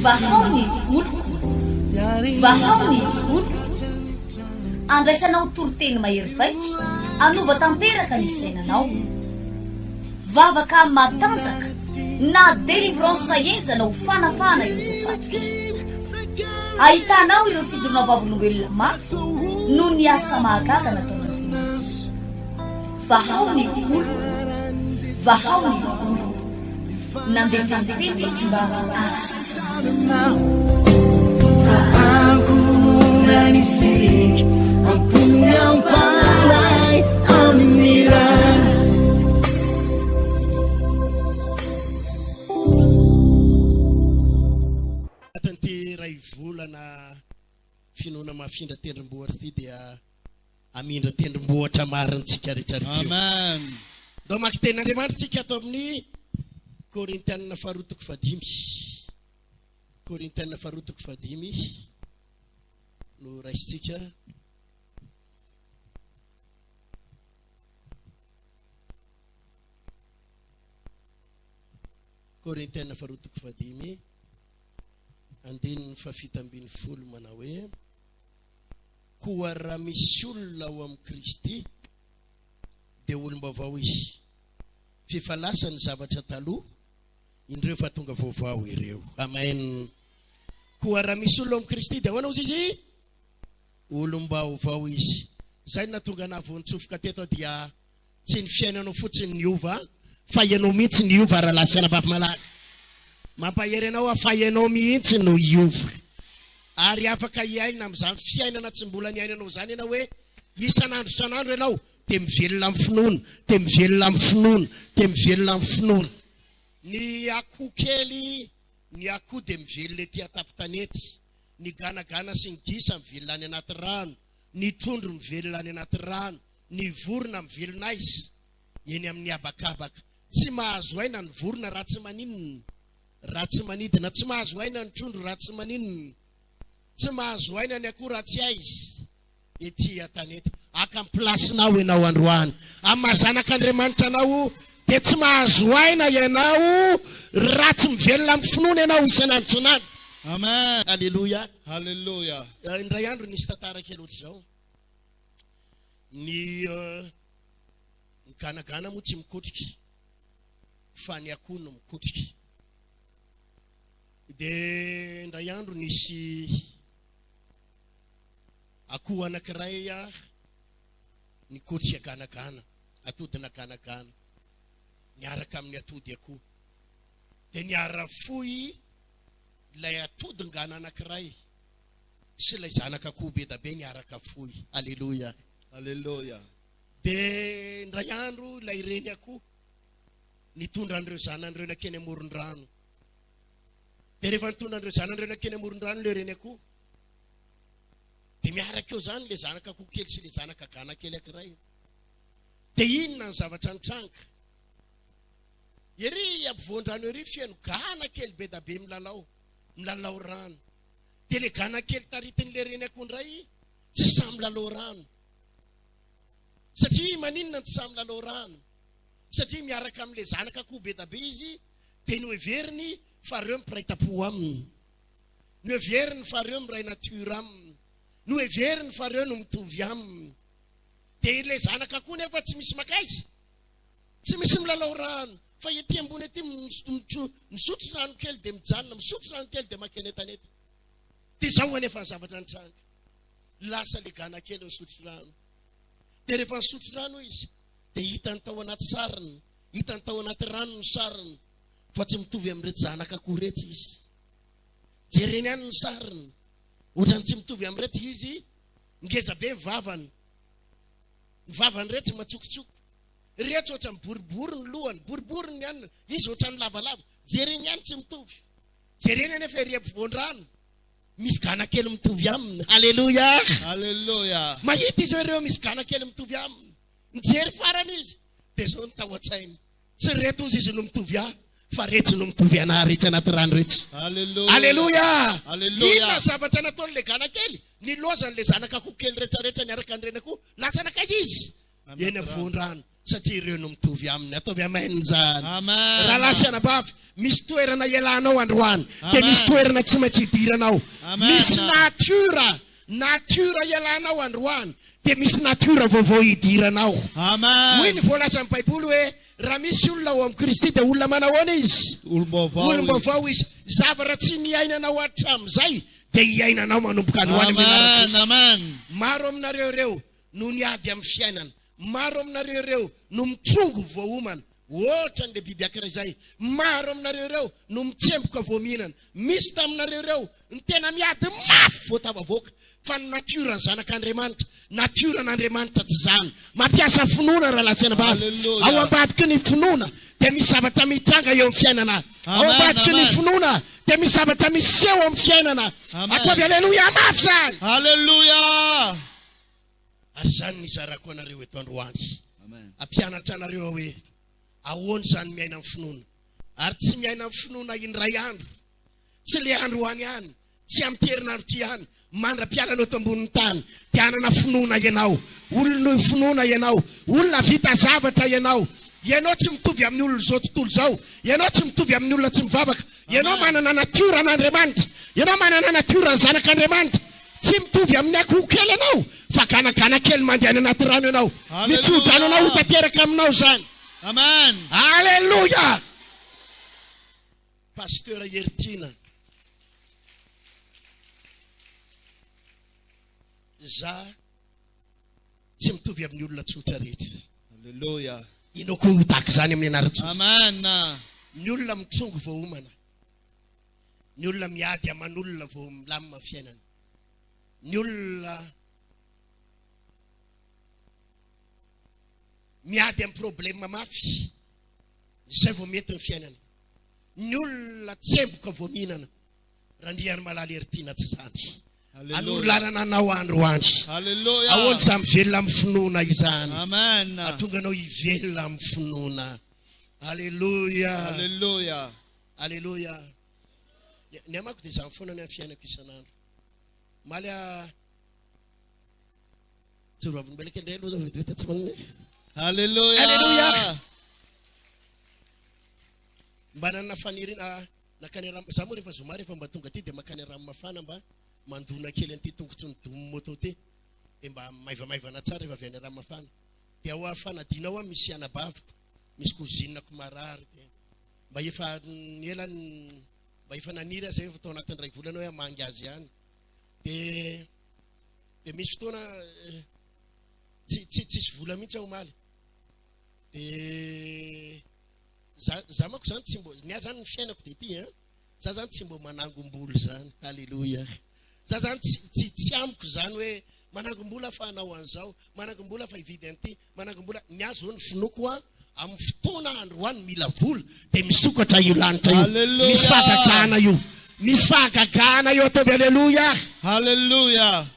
Vahao ny oloko, vahao ny oloko. Andraisanao toriteny mahery vaika hanova tanteraka ny fiainanao. Vavaka matanjaka na délivrance henjana ho fanafahana ireo voafatotra. Ahitanao ireo fijoroana vavolombelona mafy noho ny asa mahagaga nataon'Andriamanitra. Vahao ny oloko, vahao ny oloko. Nandefa ny teny izy mba hahasitrana Anatin'ity iray volana finoana mafindra tendrombohitra ity dia hamindra tendrombohitra marina tsika rehetra rehetra io. Amen. Ndao hamaky tenin'Andriamanitra tsika ato amin'ny Korintianina faharoa toko fahadimy. Korintianina faharoa toko fahadimy no raisintsika. Korintianina faharoa toko fahadimy andininy fahafito ambin'ny folo manao hoe Koa raha misy olona ao amin'i Kristy, dia olom-baovao izy. F'efa lasa ny zavatra taloha, indreo fa tonga vaovao ireo. Amen. Koa raha misy olona ao amin'i Kristy, dia ahoana hozy izy? Olom-baovao izy. Izay no nahatonga anah vao nitsofoka teto aho dia Tsy ny fiainanao fotsiny niova fa ianao mihitsy niova rahalahy sy anabavy malala. Mampahery anao aho fa ianao mihitsy no hiova. Ary afaka hiaina amin'izany fiainana tsy mbola niainanao izany ianao hoe isan'andro isan'andro ianao dia mivelona amin'ny finoana, dia mivelona amin'ny finoana, dia mivelona amin'ny finoana. Ny akoho kely, ny akoho dia mivelona ety an-tampon-tanety, ny ganagana sy ny gisa mivelona any anaty rano, ny trondro mivelona any anaty rano, Ny vorona mivelona aiza? Eny amin'ny habakabaka. Tsy mahazo aina ny vorona raha tsy maninona? Raha tsy manidina. Tsy mahazo aina ny trondro raha tsy maninona? Tsy mahazo aina ny akoho raha tsy aiza? Ety an-tanety. Haka ny place-nao ianao androany. Amin'ny maha zanak'Andriamanitra anao dia tsy mahazo aina ianao raha tsy mivelona amin'ny finoana ianao isan'andro isan'andro. Amen. Alléluia. Alléluia. Indray andro nisy tantara kely ohatr'izao. Ny ny ganagana moa tsy mikotrika fa ny akoho no mikotrika. Dia indray andro nisy akoho anankiray nikotrika ganagana, atodina ganagana niaraka amin'ny atody akoho. Dia niara-foy ilay atodin-gana anankiray. sy ilay zanak'akoho be da be niaraka fohy. Aleloia. Aleloia. Dia indray andro ilay reny akoho nitondra an'ireo zanany ireo nankeny amoron-drano. Dia rehefa nitondra an'ireo zanany ireo nankeny amoron-drano ilay reny akoho, dia miaraka eo izany ilay zanak'akoho kely sy ilay zanaka gana kely ankiray. Dia inona ny zavatra nitranga? Ery ampovoan-drano ery feno gana kely be da be milalao, milalao rano. Dia le gana kely taritin'le reny akoho ndray tsy sahy milalao rano. Satria maninona no tsy sahy milalao rano? Satria miaraka amin'le zanaka akoho be da be izy dia noheveriny fa reo mpiray tampo aminy. Noheveriny fa reo miray nature aminy. Noheveriny fa reo no mitovy aminy. Dia ilay zanaka akoho nefa tsy misy makaiza. Tsy misy milalao rano fa ety ambony ety misotro rano kely dia mijanona, misotro rano kely dia maka eny an-tanety. Dia izao anefa ny zavatra nitranga. Lasa le gana kely nisotro rano. Dia rehefa nisotro rano izy dia hitany tao anaty sariny, hitany tao anaty rano ny sariny fa tsy mitovy amin'ireto zanak'akoho ireto izy. Jereny ihany ny sariny, ohatran'ny tsy mitovy amin'ireto izy, ngeza be ny vavany. Ny vavan'ireto matsokotsoko. Retsy ohatran'ny boribory ny lohany, boribory ny anona, izy ohatran'ny lavalava. Jereny ihany tsy mitovy. Jereny anefa ery ampovoan-drano, misy gana kely mitovy aminy. Aleloia! Aleloia! Mahita izy hoe ireo misy gana kely mitovy aminy. Mijery farany izy, dia izao no tao an-tsainy, tsy reto ozy izy no mitovy ahy, fa retsy no mitovy anah retsy anaty rano retsy. Aleloia! Aleloia! Aleloia! Inona zavatra nataon'ilay gana kely? Nilaozan'ilay zanak'akoho kely retraretra niaraka ny ren'akoho. Lasa nankaiza izy? Eny afovoan-drano. Satria ireo no mitovy aminy. Ataovy amen izany. Amen. Rahalahy sy anabavy, misy toerana ialanao androany, dia Amen. misy toerana tsy maintsy idiranao. Amen. Misy nature, nature ialanao androany, dia misy nature vaovao idiranao. Amen. Hoy ny voalazan'ny Baiboly hoe, raha misy olona ao amin'i Kristy dia olona manahoana izy? Olom-baovao izy. Olom-baovao izy. Zavatra tsy niainanao hatramin'izay dia hiainanao manomboka androany amin'ny anaran'i Amen. Jesosy. Amen. Maro aminareo ireo no niady amin'ny fiainana. Maro aminareo ireo no mitrongo voaomana, ohatran' ilay biby ankiray izay. Maro aminareo ireo no mitsemboka vao mihinana. Misy taminareo ireo no tena miady mafy vao tafavoaka. Fa ny natiora ny zanak'Andriamanitra, natioran'Andriamanitra tsy izany. Mampiasa finoana rahalahy sy anabavy. Alléluia. Ao ambadiky ny finoana dia misy zavatra mitranga eo amin'ny fiainana. Ao Amen, ambadiky ny amen. finoana dia misy zavatra miseho amin'ny fiainana. Amen. Ataovy aleloia mafy izany. Alléluia. Ary izany no hizarako anareo eto androany. Hampianatra anareo aho hoe ahoana izany miaina amin'ny finoana. Ary tsy miaina amin'ny finoana indray andro, tsy ilay androany ihany, tsy amin'ity herinandro ity ihany, mandra-pialanao eto ambonin'ny tany, dia hanana finoana ianao. Olon'ny finoana ianao. Olona vita zavatra ianao. Ianao tsy mitovy amin'ny olon'izao tontolo izao. Ianao tsy mitovy amin'ny olona tsy mivavaka. Ianao manana natiora an'Andriamanitra. Ianao manana natiora ny zanak'Andriamanitra. Tsy mitovy amin'ny akoho kely ianao fa ganagana kely mandeha any anaty rano ianao. Mitso-drano anao ho tanteraka aminao izany. Amen. Aleloia! Pasteur Heritiana. Za tsy mitovy amin'ny olona tsotra rehetra. Aleloia. Inoako ho tahaka izany amin'ny anaran'i Jesosy. Amen. Ny olona mitsongo vao homana. Ny olona miady aman'olona vao milamina ny fiainany. Ny olona miady amin'ny problème mafy izay vao mety ny fiainany. Ny olona tsemboka vao mihinana. Randriarimalala Heritiana tsy izany. Hanoro lalana anao androany. Alléluia. Ahoana izany mivelona amin'ny finoana izany? Amen. Hahatonga anao hivelona amin'ny finoana. Alléluia. Alléluia. Aleloia! Ny ahy manko dia izany foana ny fiainako isan'andro. Omaly aho joro vavolombelona kely indray aloha zao vetivety tsy manome. Aleloia! Aleloia! Mba nanana faniriana ah, nakany Ram, za moa rehefa zoma rehefa mba tonga aty dia makany Ranomafana mba mandona kely an'ity tongotry ny domy moto ty dia mba maivamaivana tsara rehefa avy any Ranomafana. Dia ao Fanadina ao aho misy anabaviko, misy cousine-ko marary dia Mba efa ela mba efa naniry aza efa tao anatin'ny iray volana hoe hamangy azy ihany. Dia dia misy fotoana eh, tsy tsy tsisy vola mihitsy aho omaly. Dia za za manko zany tsy mbo ny ahy zany ny fiainako dia ity hein. Za zany tsy mbo manangom-bola zany. Alléluia. Za zany tsy tsy tsy amiko zany hoe manangom-bola fa hanao an'izao, manangom-bola fa hividy an'ity. Manangom-bola, ny ahy zao ny finoako an, amin'ny fotoana androany mila vola dia misokatra io lanitra io, Alléluia. misy fahagagana io, misy fahagagana io, ataovy Alléluia. Alléluia.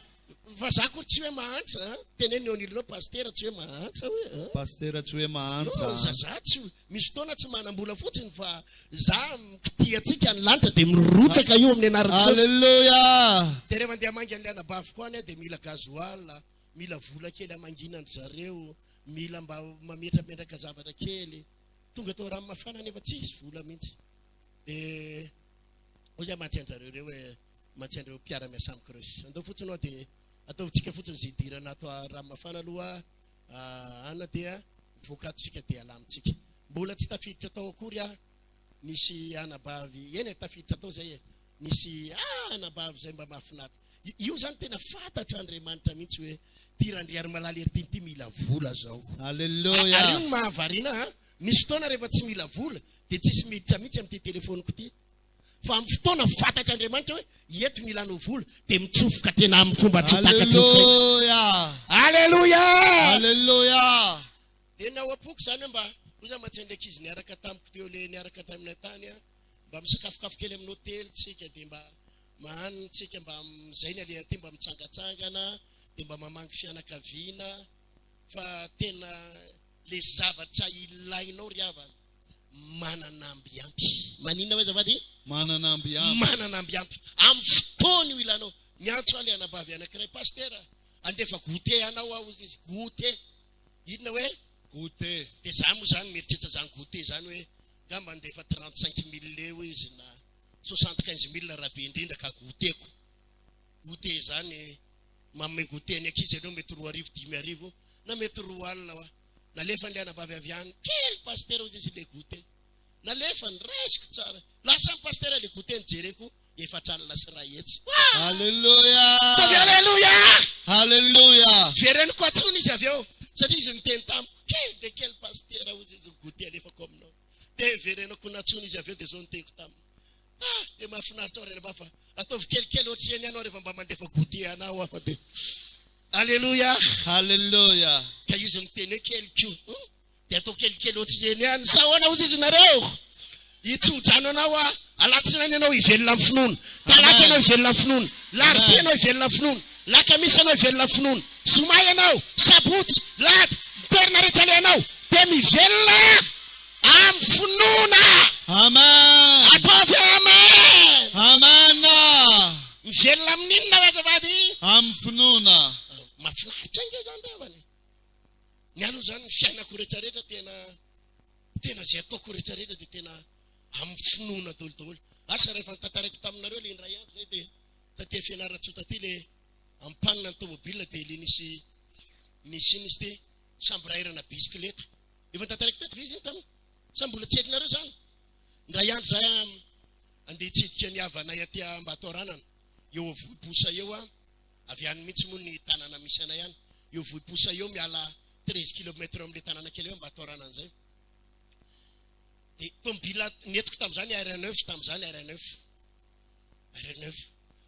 Fa za akory tsy hoe mahantra an, teneno eo anilanao pasitera tsy hoe mahantra hoe an. Pasitera tsy hoe mahantra Non, an. za za tsy misy fotoana tsy manam-bola fotsiny fa za mikitia antsika ny lanitra dia mirotsaka io amin'ny anaran'i Jesosy. Alléluia. Dia rehefa andeha hamangy an'ilay anabaviko any aho dia mila gasoil, Mila vola kely hamangiana an-dry zareo, mila mba mametramentraka zavatra kely. Tonga tao Ranomafana nefa tsisy vola mihitsy. Dia hoy aho mantsy an-dry zareo ireo hoe, mantsy an'ireo mpiara-miasa amiko ireo, andao fotsiny hoa dia ataovintsika fotsiny izay hidirana ato Ranomafana aloha ana dia mivoaka ato isika dia alamintsika. Mbola tsy tafiditra tao akory aho, nisy anabavy, eny e, tafiditra tao izay e, nisy anabavy izay mba mahafinaritra. Io zany tena fantatr Andriamanitra mihitsy hoe ty Randriarimalala Heritiana ty mila vola zao. Alléluia. Ary io no mahavariana an, misy fotoana rehefa tsy mila vola dia tsisy miditra mihitsy amin'ity telephone-ko ty. Fa amin'ny fotoana fantatr Andriamanitra hoe eto no ilanao vola dia mitsofoka tena amin'ny fomba tsy takatry ny saina. Alléluia. Alléluia. Alléluia. Dia ny ao am-poko izany hoe mba, hoy za mantsy an'ilay ankizy niaraka tamiko teo, ilay niaraka taminay tany an, mba misakafokafo kely amin'ny hotely tsika dia mba Mahanina tsika mba amizay ny aleha aty mba mitsangatsangana de mba mamangy fianakaviana fa tena le zavatra ilainao ry havana manana amby ampy maninona hoe azafady? Manana amby ampy. Manana amby ampy amin'ny fotoana io ilanao. Miantso ahy le anabavy anankiray pasitera andefa goûter anao aho hozy izy goûter inona hoe? Goûter. Dia za moa zany mieritreritra zany goûter zany hoe ngamba handefa 35 mille eo izy na 75 mille raha be indrindra ka goûter-ko. Goûter zany, manome goûter ny ankizy ianao, mety 2000, 5000 na mety 20 000 hoa. Nalefany le anabavy avy any kely, pasteur ozy izy, le goûter nalefany, raisiko tsara. Lasa ny pasteur le goûter, nijereko 1 400. Alléluia. Tovy alleloia. Alléluia. Vereniko atsony izy avy eo satria izy niteny tamiko kely de kely, pasteur ozy izy, goûter alefako aminao. De verenako natsony izy avy eo, de zao niteniko taminy: ah, de mahafinaritra ao reny fa ataovy kelikely ohatry eny anao rehefa mba mandefa goûter anao afa. De alleloia. Alléluia. Ka izy miteny hoe kely ko, De atao kelikely ohatry eny ihany sa ahoana ozy izy nareo? Hitsodrano anao a alatsinainy ianao hivelona amin'ny finoana, talata ianao hivelona amin'ny finoana, larobia ianao hivelona amin'ny finoana, lakamisy ianao hivelona amin'ny finoana, zoma ianao, sabotsy, lady, toerana rehetra alehanao de mivelona amin'ny finoana. Amen. Ataovy amen. Amen. Mivelona amin'inona azafady? Amin'ny finoana. Mahafinaritra ange zany revany. Ny aloha zany, ny fiainako rehetrarehetra, tena zay ataoko rehetrarehetra de tena amin'ny finoana daholo. Asa rehefa nitantaraiko taminareo le indray andro zay de taty Fianarantsoa taty, le ampanina ny tomobile, de le nisy iny izy ty, chambre à air-na bisikileta. Efa nitantaraiko teto ve izy iny taminy sa mbola tsy hainareo zany? Indray andro zay andeha hitsidika ny havanay aty Ambatoaranana eo Vohiposa eo, a avy any mihitsy moa ny tanàna misy anay any eo Vohiposa eo, miala 13 kilomètre eo amin'le tanàna kely eo Ambatoaranana zay. De tomobile nentiko tamin'izany R9 tamin'izany, R9, R9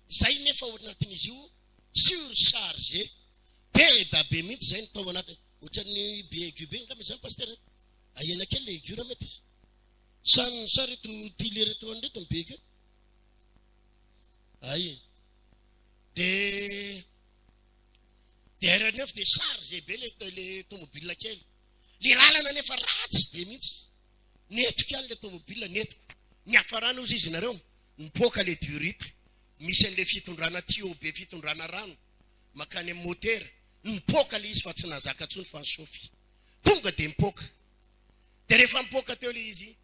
zay, nefa ao anatin'izy io surchargé be da be mihitsy zay ny tao anatiny, ohatran'ny be aigu be ngamba izany, pasteur. Ahena kely le aigu raha mety izy sa reto tile reto an'reto ny be aigu ay. De R9 de chargé be le tomobile kely, le lalana nefa ratsy be mihitsy. Nentiko ihany le tomobile, nentiko ny hafarana ozy izy nareo, mipoaka le durite misy an'le fitondrana tuyau be fitondrana rano makany amin'ny motera. Mipoaka le izy fa tsy nahazaka ntsony fa nisofy tonga de mipoaka. De rehefa mipoaka teo le izy,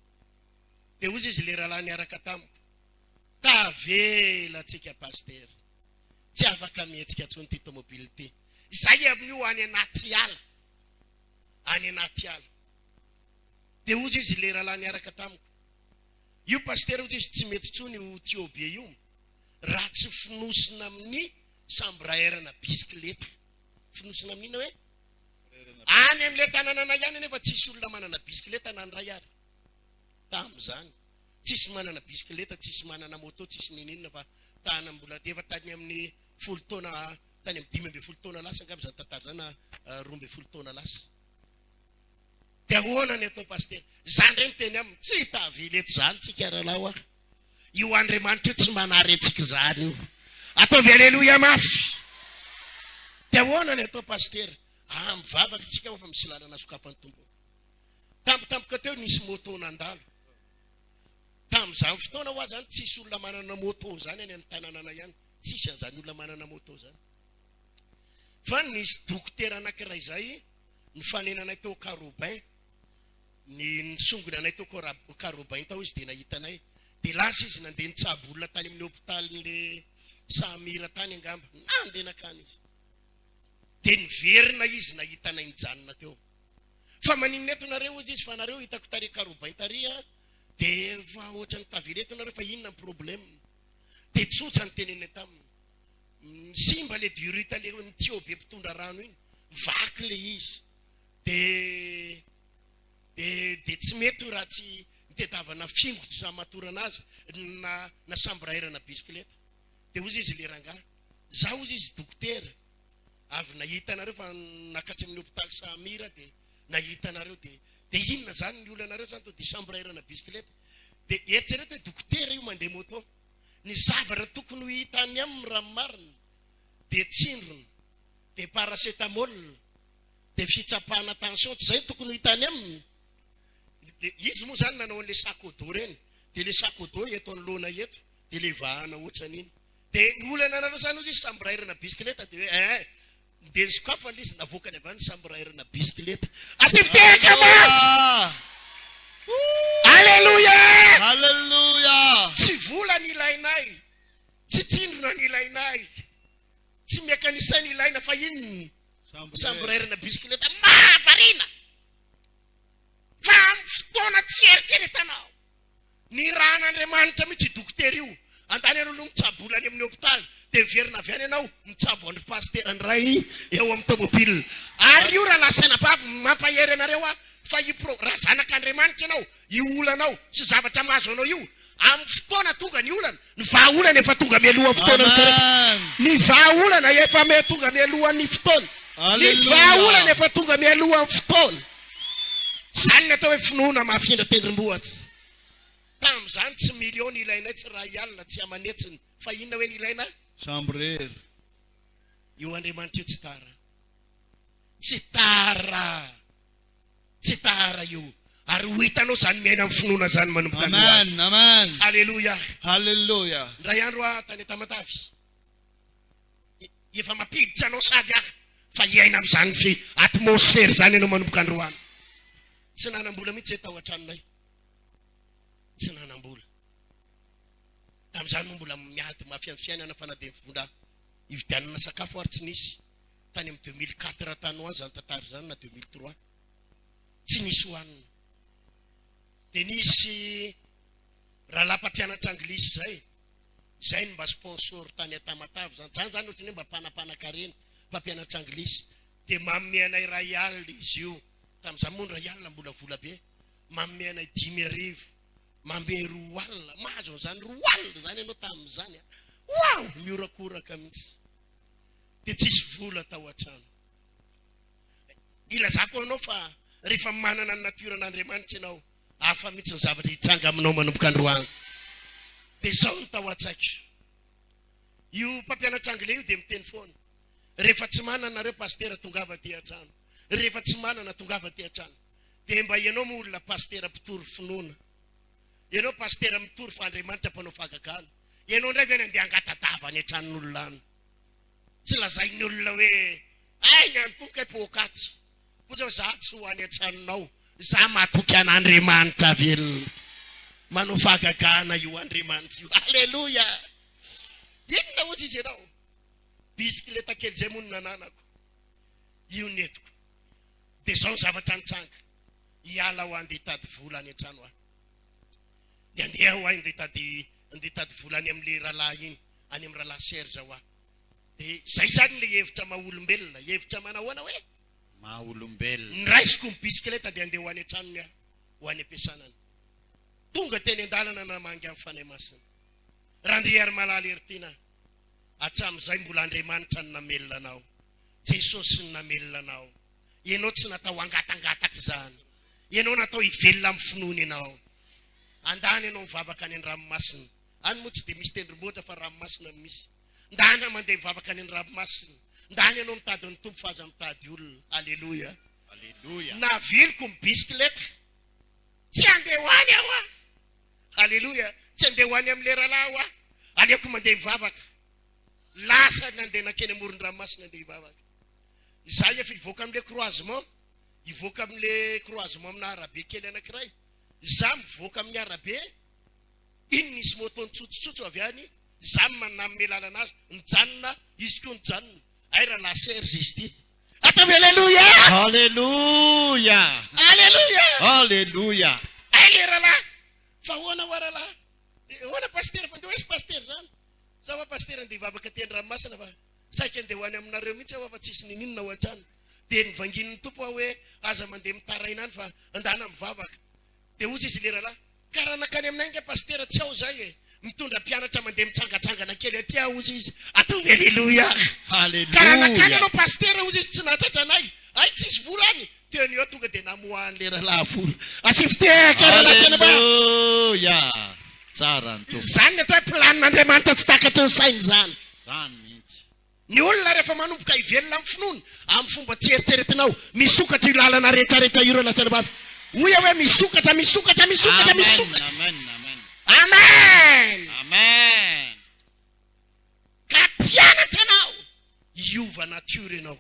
de ozy izy le rahalahy niaraka tamiko: tavela atsika pasteur, tsy afaka mihetsika ntsony ty tomobile ty zay amin'io any anaty ala, any anaty ala. De ozy izy le rahalahy niaraka tamiko io: pasteur, ozy izy, tsy mety ntsony io tuyau be io raha tsy fonosina amin'ny chambre à air-na bisikileta. Fonosina amin'ina hoe any am'le tanànana ihany, nefa tsisy olona manana bisikileta na nyray ary tam'izany, tsisy manana bisikileta, tsisy manana moto, tsisy nininona, fa tana mbola efa tany amin'ny 10 taona, tany amy 15 taona lasa angamba zany tantara zany na 12 taona lasa. De ahoana ny atao, pasteur? Zany ndray miteny aminy: tsy tavily eto zany tsika rahalahy ah, io Andriamanitra io tsy manary atsika zany io. Ataovy aleloia mafy. De ahoana ny atao, pasteur? Ah, mivavaka tsika fa misy lalana sokafany Tompo. Tampotampoka teo nisy moto nandalo. Tam'izany fotoana ho azy zany tsisy olona manana moto zany any amin'ny tanànana ihany, tsisy an'izany olona manana moto zany, fa nisy dokotera anankiray zay ny fanenanay tao Carobin, ny nisongony anay tao Carobin tao izy, de nahitanay, de lasa izy nandeha nitsabo olona tany amin'ny hôpitalin'le Samira tany angamba, nandeha nakany izy, de niverina izy nahitanay nijanona teo. Fa maninona eto nareo izy fa nareo hitako tary Carobin tary a, de fa ohatra ny tavily eto nareo, fa inona ny problème? De tsotra ny tenenay taminy: simba le durite, le ny tuyau be mpitondra rano iny vaky le izy, de tsy mety io raha tsy mitedavana fingotra amatorana azy na chambre à air-na bisikileta. De ozy izy le rangahy: za ozy izy dokotera avy nahita anareo fa nakatsy amin'ny hôpitaly Samira, de nahita anareo, de inona zany ny olanareo zany to de chambre à air-na bisikileta? De eritrereto hoe dokotera io mandeha moto, ny zavatra tokony ho hitany aminy raha marina de tsindrona, de paracétamol, de fitsapahana tension, tsy zay tokony ho hitany aminy. De izy moa zany nanao an'le sac au dos reny, de le sac au dos eto anoloana eto, de le vahana ohatran'iny. De ny olana anareo zany ozy izy chambre à air-na bisikileta, de hoe eh. Dia nisokafana ilay izy, navoakany avy any samy rairana bisikileta. Asivo tehaka mafy! Aleloia! Aleloia! Tsy vola ny ilainay, tsy tsindrona ny ilainay, tsy mekanisay ny ilaina fa inona? Samby rairana bisikileta. Mahavariana fa amin'ny fotoana tsy eritreretanao. Nirahan'Andriamanitra mihitsy io dokotera io. Andany ianao aloha mitsabo olona any amin'ny hopitaly, dia miverina avy any ianao mitsabo an-dry pasitera indray eo amin'ny tomobile. Ary io rahalahy sy anabavy, mampahery anareo aho fa io pro, raha zanak'Andriamanitra ianao, io olanao sy zavatra mahazo anao io, amin'ny fotoana tonga ny olana, ny vahaolana efa tonga mialohan'ny fotoana mihitsy. Amen. Ny vahaolana efa me tonga mialohan'ny fotoana. Ny Alléluia. vahaolana efa tonga mialohan'ny fotoana. Izany ny atao hoe finoana mahafindra tendrombohitra. Tamin'izany tsy million ny ilainay, tsy iray alina, tsy aman'hetsiny, fa inona hoe ny ilaina? Chambre. Io Andriamanitra io tsy tara. Tsy tara. Tsy tara io. Ary ho hitanao izany miaina amin'ny finoana izany manomboka androany. Amen, amen. Alléluia. Alléluia. Indray andro aho tany Tamatave. Efa mampiditra anao sady aho fa hiaina amin'izany fi atmosphère izany ianao manomboka androany. Tsy nanam-bola mihitsy zay tao an-tranonay. Tsy nanam-bola. Tamin'izany moa mbola miady mafy amin'ny fiainana fa na dia vola hividianana sakafo ary tsy nisy. Tany amin'ny 2004 tany ho any izany tantara izany na 2003. Tsy nisy hohanina. Dia nisy rahalahy mpampianatra anglisy izay. Zay no mba sponsor tany Tamatave zany. Zany zany ohatran'ny hoe mba mpanampanakarena, mpampianatra anglisy. Dia manome anay iray alina izy io. Tamin'izany moa ny iray alina mbola vola be. Manome anay 5000, manome 20 alina. Mahazo an'izany 20 alina izany ianao tamin'izany an. Wow! Mihorakoraka mihitsy. Dia tsisy vola tao an-trano. Ilazako anao fa rehefa manana ny natiora an'Andriamanitra ianao, Hafa mihitsy ny zavatra hitranga aminao manomboka androany. Dia izao no tao an-tsaiko. Io mpampianatra anglais io dia miteny foana. Rehefa tsy manana nareo pasitera tongava aty an-trano. Rehefa tsy manana tongava aty an-trano. Dia mba ianao moa olona pasitera mpitory finoana. Ianao pasitera mitory fa Andriamanitra mpanao fahagagana. Ianao indray ve any andeha hangatadava any an-tranon'olona any. Tsy lazain'ny olona hoe hay ny an'i Tompo kay poakaty. Hoy zao, Za tsy ho any an-tranonao, za matoky an'Andriamanitra velona. Manao fahagagana io Andriamanitra io. Aleloia! Inona hozy izy ianao? Bisikileta kely izay moa no nananako. Io nentiko. Dia izao ny zavatra nitranga. Hiala aho handeha hitady vola any an-trano aho. Dia handeha aho handeha hitady handeha hitady vola any amin'ilay rahalahy iny, any amin'ny rahalahy Serge aho. Dia izay izany ilay hevitra maha olombelona. Hevitra manahoana hoe? Maha olombelona. Niraisiko ny bisikileta dia handeha ho any an-tranony aho, ho any am-piasanany. Tonga teny an-dalana namangy ahy ny Fanahy Masina. Randriarimalala Heritiana, hatramin'izay mbola Andriamanitra no namelona anao. Jesosy no namelona anao. Ianao tsy natao hangatangataka izany. Ianao natao hivelona amin'ny finoana ianao. Andany ianao mivavaka any an-dranomasina. Any moa tsy dia misy tendrombohitra fa ranomasina no misy. Ndana mandeha mivavaka any an-dranomasina. Ndana ianao mitady ny Tompo fa aza mitady olona. Aleloia. Aleloia. Naviliko ny bisikileta. Tsy handeha ho any aho ah. Aleloia. Tsy handeha ho any amin'ilay rahalahy aho ah. Aleoko mandeha mivavaka. Lasa nandeha nankeny amoron-dranomasina handeha hivavaka. Izaho efa hivoaka amin'ilay croisement. Hivoaka amin'ilay croisement amina arabe kely anankiray. Izaho mivoaka amin'ny arabe. Iny nisy moto nitsotsotso avy any, izaho no manome lalana azy, nijanona, izy koa nijanona. Hay rahalahy Serge izy ity. Ataovy Aleloia! Aleloia! Aleloia! Aleloia! Hay le rahalahy, fa ahoana hoa rahalahy? Ahoana pasitera fa ndeha ho aiza pasitera izany? Za hoa pasitera ndeha hivavaka aty an-dranomasina fa saika ndeha ho any aminareo mihitsy aho fa tsisy nininona ao an-trano. Dia nivanginin'ny Tompo aho hoe aza mandeha mitaraina any fa andana mivavaka. Dia hozy izy le rahalahy, Ka raha nankany aminay ange pasitera tsy ao zay e! Mitondra mpianatra mandeha mitsangatsangana kely aty aho hozy izy, ataovy aleloia! Ka raha nankany ianao pasitera hozy izy tsy nahatratra anay, hay tsisy vola any, teo no eo tonga dia namoahan'le rahalahy vola. Asivo tehaka rahalahy tsy anabavy. Aleloia! Tsara ny Tompo. Izany ny atao hoe planin'Andriamanitra tsy takatry ny saina izany. Izany mihitsy. Ny olona rehefa manomboka hivelona amin'ny finoana, amin'ny fomba tsy eritreretinao, misokatra io lalana rehetrarehetra io rahalahy sy anabavy. Hoy aho hoe misokatra, misokatra, misokatra, Amen, misokatra. amen, amen. Amen. Amen. Ka mpianatra anao hiova natiora. nature ianao.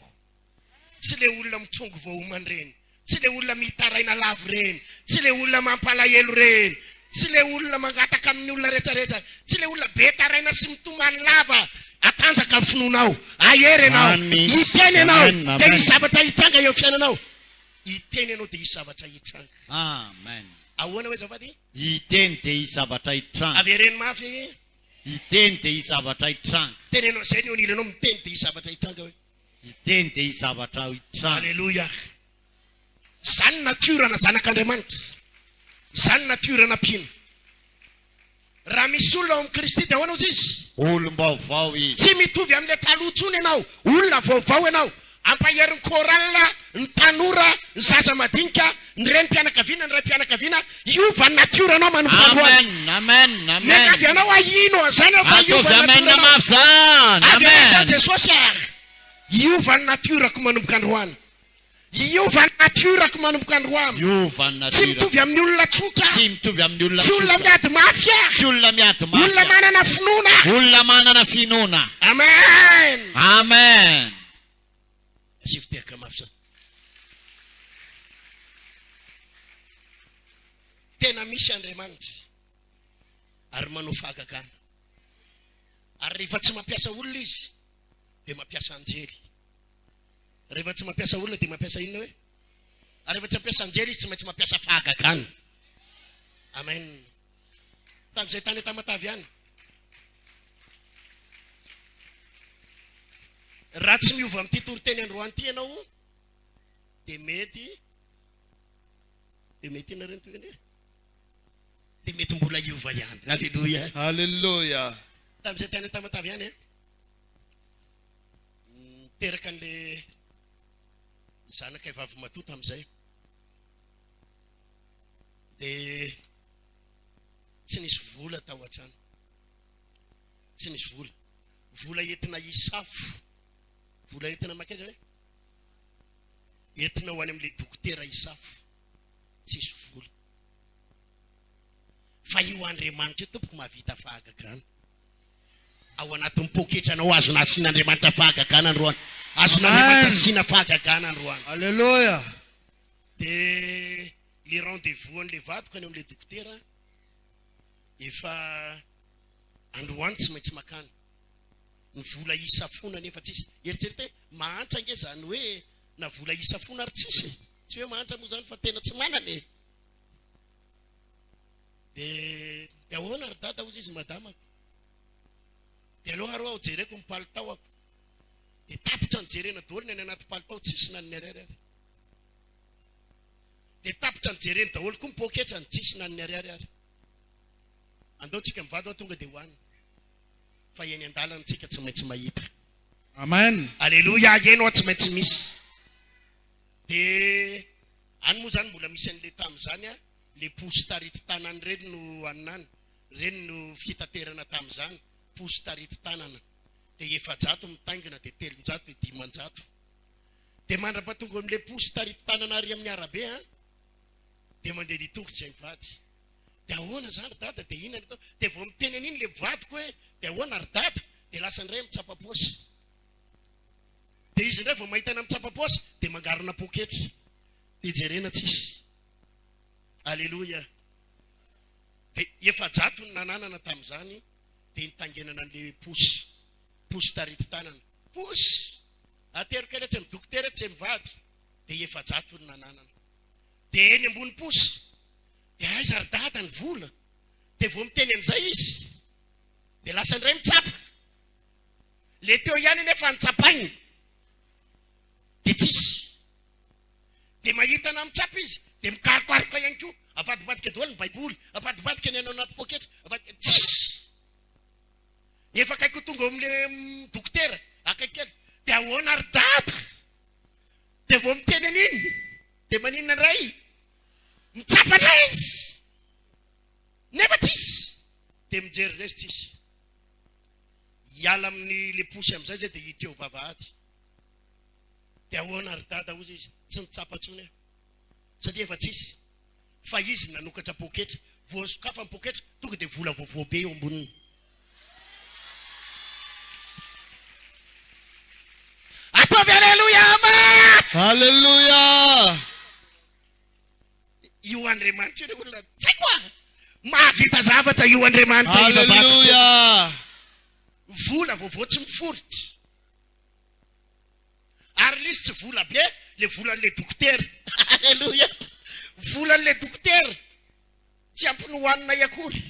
Tsy le olona mitsongo vao homana ireny, tsy le olona mitaraina lava ireny, tsy le olona mampalahelo ireny, tsy le olona mangataka amin'ny olona rehetra rehetra, tsy le olona be taraina sy mitomany lava. Atanjaka ny finoanao, ahery ianao, Zany mihitsy. hiteny ianao, Amen, dia amen. hisy zavatra hitranga eo amin'ny fiainanao. Hiteny ianao dia hisy zavatra hitranga. Amen. Ahoana hoe azafady? Hiteny dia hisy zavatra hitranga. Avereno mafy. Hiteny dia hisy zavatra hitranga. Teneno an'izay ny eo anilanao, miteny dia hisy zavatra hitranga hoe. Hiteny dia hisy zavatra hitranga. Aleloia. Izany nature-na zanak'Andriamanitra. Izany nature-na mpino. Raha misy olona ao amin'i Kristy dia ahoana hozy izy? Olom-baovao izy. Tsy mitovy amin'ilay taloha intsony ianao. Olona vaovao ianao. Ampahery ny chorale, ny tanora, ny zaza madinika, ny renim-pianakaviana, ny raim-pianakaviana, hiova ny natiora-nao manomboka androany. Amen, amen, amen. Miangavy anao aho hino an'izany aho fa hiova Ataovy ny amen natiora-nao. mafy zany. Avy anao izao Amen. Jesosy ary. Hiova ny natiorako manomboka androany. Hiova ny natiorako manomboka androany. Hiova ny Tsy natiorako. mitovy amin'ny olona tsotra aho. Tsy mitovy amin'ny olona Tsy olona tsotra. miady mafy aho. Tsy olona miady mafy Olona aho. manana finoana aho. Olona manana finoana. Amen. Amen. Asivo tehaka mafy zany. Tena misy Andriamanitra ary manao fahagagana. Ary rehefa tsy mampiasa olona izy dia mampiasa anjely. Rehefa tsy mampiasa olona dia mampiasa inona hoe? Ary rehefa tsy mampiasa anjely izy tsy maintsy mampiasa fahagagana. Amen. Tamin'izay tany Tamatave ihany. Raha tsy miova amin'ity toriteny androany ity ianao dia mety dia mety inona ireny tohiny e? Dia mety mbola hiova ihany. Alléluia. Alléluia. Tamin'izay tany Tamatave ihany e. Niteraka an'le zanakay vavimatoa tamin'izay. Dia tsy nisy vola tao an-trano. Tsy nisy vola. Vola entina hisafo. Vola entina makaiza hoe? Entina ho any amin'ilay dokotera hisafo. Tsisy vola. Fa io Andriamanitra io tompoko mahavita fahagagana. Ao anatin'ny poketranao azona asian'Andriamanitra fahagagana androany. Azon'Andriamanitra asiana fahagagana androany. Alléluia. Dia le rendez-vous an'le vadiko any amin'le dokotera efa androany tsy maintsy makany. Ny vola hisafoana nefa tsisy. Eritrereto hoe mahantra ange zany hoe na vola hisafoana ary tsisy e. Tsy hoe mahantra moa zany fa tena tsy manana e. Dia dia ahoana ry dada hozy izy madamako. Dia aleo ary ho'aho jereko ny palitaoako. Dia tapitra nijerena daholo ny any anaty palitao tsisy na ny ariary ary. Dia tapitra nijereny daholo koa ny poketrany tsisy na ny ariary ary. Andao tsika mivady hoa tonga dia ho any. Fa eny an-dalana tsika tsy maintsy mahita. Amen. Aleloia, eny hoa tsy maintsy misy. Dia any moa zany mbola misy an'ilay tamin'izany a, le posy tarity tanana ireny no anona any, ireny no fitaterana tamin'izany, posy tarity tanana. Dia 400 mitaingina, dia 300, dia 500. Dia mandra-pahatonga amin'ilay posy tarity tanana ary amin'ny arabe an, dia mandeha dia tongotra izay mivady. Dia ahoana izany ry dada, dia inona no atao? Dia vao miteny an'iny ilay vadiko hoe, dia ahoana ry dada? Dia lasa indray mitsapa paosy. Dia izy indray vao mahita anà mitsapa paosy, dia mangarona poketra. Dia jerena tsisy. Aleloia. Dia 400 no nananana tamin'izany, dia nitaingenana an'ilay posy. Posy tarity tanana. Posy! Atero kely etsy amin'ny dokotera etsy izay mivady. Dia 400 no nananana. Dia eny ambony posy. Dia aiza ry dada ny vola? Dia vao miteny an'izay izy, dia lasa indray mitsapa. Le teo ihany anefa notsapainy, dia tsisy. Dia mahita na mitsapa izy, dia mikarokaroka ihany koa. Avadibadika daholo ny baiboly, avadibadika ny any anaty poketra, avadika, tsisy. Efa akaiky ho tonga eo amin'le dokotera, akaiky kely. Dia ahoana ry dada? Dia vao miteny an'iny, dia maninona indray? Mitsapa indray izy. Nefa tsisy. Dia mijery indray izy tsisy. Hiala amin'ny le posy amin'izay zay dia hiditra eo vavahady. Dia ahoana ry dada hozy izy, tsy nitsapa intsony aho. Satria efa tsisy. Fa izy nanokatra poketra. Vao nisokafany poketra, tonga dia vola vaovao be eo amboniny. Alléluia. Io Andriamanitra io olona tsy haiko a! Mahavita zavatra io Andriamanitra ivavahantsika io. Alléluia. Vola vaovao tsy miforitra. Ary le izy tsy vola be, le volan'le dokotera. Alléluia. Volan'le dokotera. Tsy ampy nohaninay akory.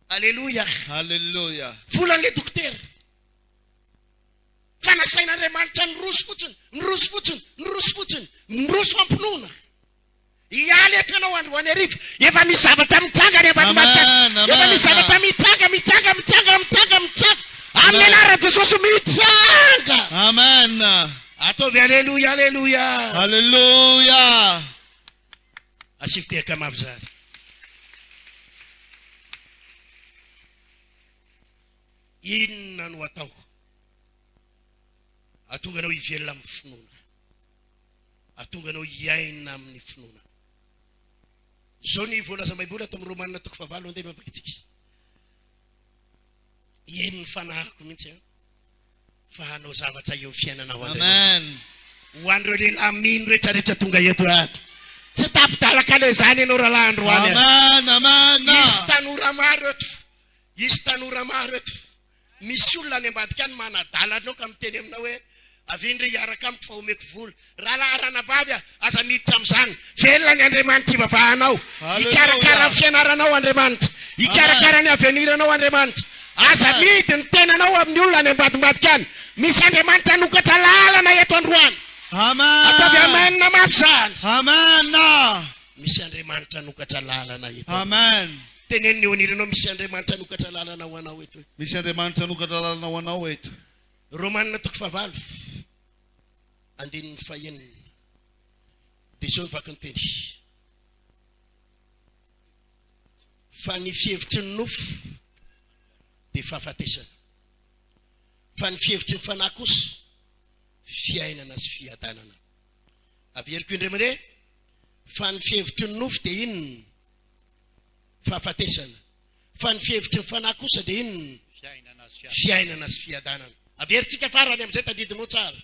Alléluia. Alléluia. Volan'le dokotera. Fa nasain'Andriamanitra niroso fotsiny, niroso fotsiny, niroso fotsiny, miroso am-pinoana. Hiala eto ianao androany hariva. Efa misy zavatra mitranga any ambadimbadika any. Efa misy zavatra mitranga, mitranga, mitranga, mitranga, mitranga. Amin'ny anaran'i Jesosy mitranga. Amen. Ataovy aleloia, aleloia. Aleloia. Asivo tehaka mafy zary. Inona no atao? Atonga anao hivelona amin'ny finoana. Atonga anao hiaina amin'ny finoana. Izao ny voalazan'ny Baiboly ato amin'ny Romana toko fahavalo andeha mampakintsika. Eny ny fanahiko mihitsy an. Fa hanao zavatra eo fiainanao Andriamanitra. Amen. Ho an'ireo lehilahy mino rehetra rehetra tonga eto ato. Tsy tapi-dalaka le zany ianao rahalahy androany. Amen, amen. Hisy tanora maro eto. Hisy tanora maro eto. Misy olona any ambadika any manadala anao ka miteny aminao hoe, Avia ndry hiaraka amiko fa omeko vola. Rahalahy ranabavy a, aza miditra amin'izany. Velona ny Andriamanitra ivavahanao. Hikarakara ny fianaranao Andriamanitra. Hikarakara ny avenir-nao Andriamanitra. Aza amidy ny tenanao amin'ny olona any ambadimbadika any. Misy Andriamanitra hanokatra lalana eto androany. Ataovy amen mafy izany. Amen. Misy Andriamanitra hanokatra lalana eto. Amen. Teneno ny eo anilanao, misy Andriamanitra hanokatra lalana ho anao eto. Misy Andriamanitra hanokatra lalana ho anao eto. Romana toko fahavalo, andininy fahenina. Dia izao ny vaky ny teny. Fa ny fihevitry ny nofo dia fahafatesana. Fa ny fihevitry ny fanahy kosa fiainana sy fiadanana. Averiko indray mandeha, fa ny fihevitry ny nofo dia inona? Fahafatesana. Fa ny fihevitry ny fanahy kosa dia inona? Fiainana sy fiadanana. Averintsika farany amin'izay tadidinao tsara.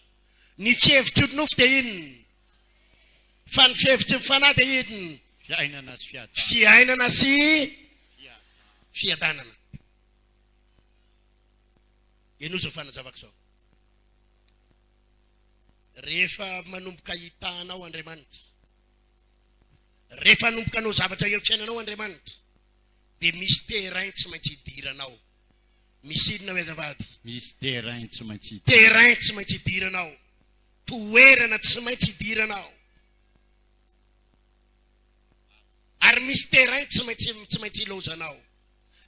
Ny fihevitry ny nofo dia inona? Fa ny fihevitry ny fanahy dia inona? Fiainana sy fiadanana. Fiainana sy fiadanana. Henoy izao fanazavako izao. Rehefa manomboka hitaha anao Andriamanitra, Rehefa hanomboka hanao zavatra eo amin'ny fiainanao Andriamanitra, dia misy terrain tsy maintsy hidiranao. Misy inona hoe azafady? Misy terrain tsy maintsy hidiranao. Terrain tsy maintsy hidiranao. Toerana tsy maintsy hidiranao. Ary misy terrain tsy maintsy tsy maintsy ilaozanao.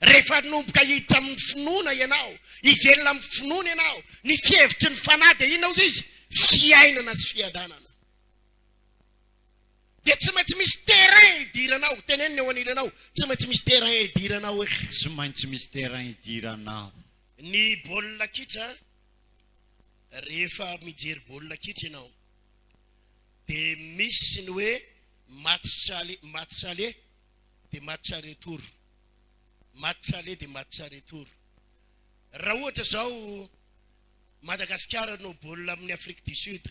Rehefa hanomboka hiditra amin'ny finoana ianao, hivelona amin'ny finoana ianao, ny fihevitry ny fanahy dia inona hozy izy? Fiainana sy fiadanana. Dia tsy maintsy misy terrain hidiranao. Teneno ny eo anilanao, tsy maintsy misy terrain hidiranao eh. Tsy maintsy misy terrain hidiranao. Ny baolina kitra, rehefa mijery baolina kitra ianao, dia misy ny hoe match aller, match aller dia match retour. Match aller dia match retour. Raha ohatra izao Madagasikara no baolina amin'ny Afrique du Sud,